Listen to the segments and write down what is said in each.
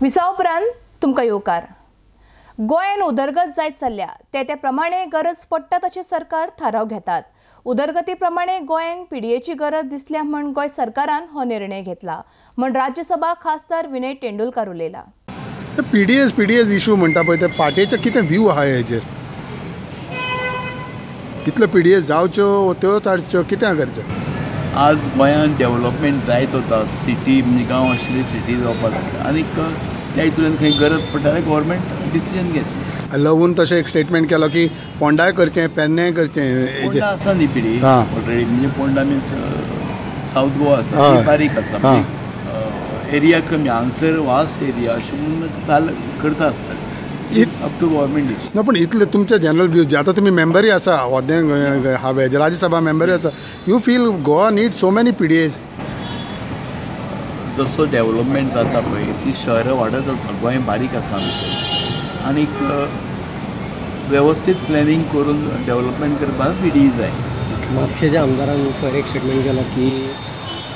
विसा उपरांत तुमकां येवकार. गोंयान उदरगत जायत चल्ल्या ते ते प्रमाणे गरज पडटा तशें सरकार थाराव घेतात. उदरगती प्रमाणे गोंयांक पीडीएची गरज दिसल्या म्हण गोंय सरकारान हो निर्णय घेतला म्हण राज्यसभा खासदार विनय तेंडुलकार उलयला. पीडीएस इशू म्हणटा पळय ते पार्टेचे कितें व्यू आहा हेजेर, कितल्यो पीडीएस जावच्यो त्यो चाडच्यो कितें करचें? आज गोंयांत डेव्हलपमेंट जायत वता, सिटी म्हणजे गांव आशिल्ली सिटी जावपाक लागता आनीक त्या हितून खंय गरज पडटा जाल्यार गव्हर्मेंट डिसिजन घेतलें. लवून तशें एक स्टेटमेंट केलो की पोंडाय करचें, पेडणें करचें. पोंडा आसा न्ही पिडी ऑलरेडी, म्हणजे पोंडा मिन्स सावथ गोवा आसा, ती बारीक आसा, एरिया कमी, हांगसर वास्ट एरिया अशें म्हणून करता आसतलें, अप टू गव्हर्मेंट डिसिजन. ना पण इतले तुमचे जनरल व्यूज, आतां तुमी मेंबरूय आसा, होद्दे राज्यसभा मेंबरूय आसा, you feel Goa need so many PDAs? जसो डेव्हलपमेंट जाता पळय ती शहरां वाडत वता, गोंय बारीक आसा आमचें आनीक वेवस्थीत प्लॅनिंग करून डेव्हलपमेंट करपाक पीडीए जाय. म्हापशेच्या आमदारान पयर एक स्टेटमेंट केलां की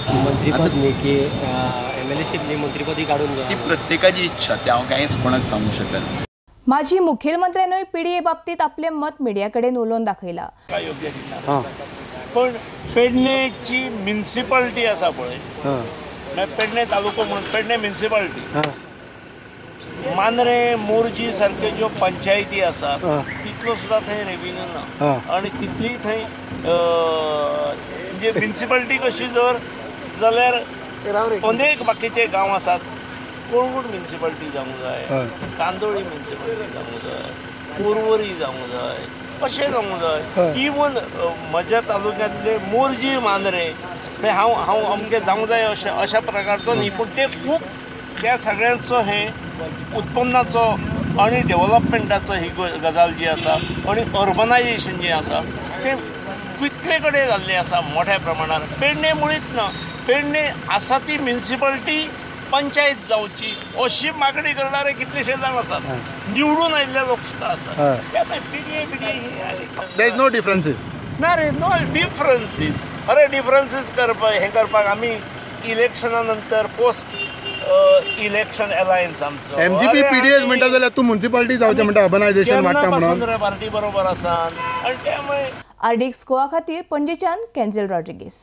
मंत्रीपद न्ही की एमएलएशीप न्ही मंत्रीपदूय काडून ती प्रत्येकाची इच्छा, ती हांव कांयच कोणाक सांगूंक शकना. माजी मुखेलमंत्र्यानूय पीडीए बाबतीत आपले मत मिडिया कडेन उलोवन दाखयला. योग्य दिसना, पण पेडणेची म्युनिसिपालिटी आसा पळय, पेडणे तालुको म्हणून पेडणे म्युनिसिपालिटी, मांद्रे मोरजी सारक्यो ज्यो पंचायती आसा तितलो सुद्दां थंय रेविन्यू ना आनी तितली थंय म्हणजे म्युनिसिपालिटी कशी जर जाल्यार अनेक बाकीचे गांव आसात, कोळंगूट म्युनिसिपालिटी जावंक जाय, कांदोळी म्युनिसिपालिटी जावंक जाय, पोरवरी जावंक जाय, अशें जावंक जाय. इवन म्हज्या तालुक्यांतले मोरजी मांद्रे हांव हांव अमकें जावंक जाय अशें अशा प्रकारचो न्ही, पूण ते खूब त्या सगळ्यांचो हें उत्पन्नाचो आनी डेव्हलपमेंटाचो ही गजाल जी आसा आनी अर्बनायजेशन जें आसा तें कितले कडेन जाल्लें आसा मोठ्या प्रमाणार. पेडणे मुळीच ना, पेडणे आसा ती म्युनिसिपालिटी पंचायत जावची अशी मागणी करणारे कितलेशे जाण आसात, निवडून आयिल्ले लोक सुद्दां आसात. त्या पीडीए पीडीए नो डिफरन्सीस ना रे, नो डिफरन्सीस. अरे डिफरन्सीस करपाक हें करपाक आमी इलेक्शना नंतर पोस्ट इलेक्शन अलायन्स आमचो एमजीपी पीडीएस म्हणटा जाल्यार तूं म्युनिसिपालिटी जावचें म्हणटा, अर्बनायझेशन वाडटा म्हणून पार्टी बरोबर आसा आनी त्यामुळे आरडीएक्स गोवा खातीर पणजेच्यान कॅन्झल रॉड्रिगीस.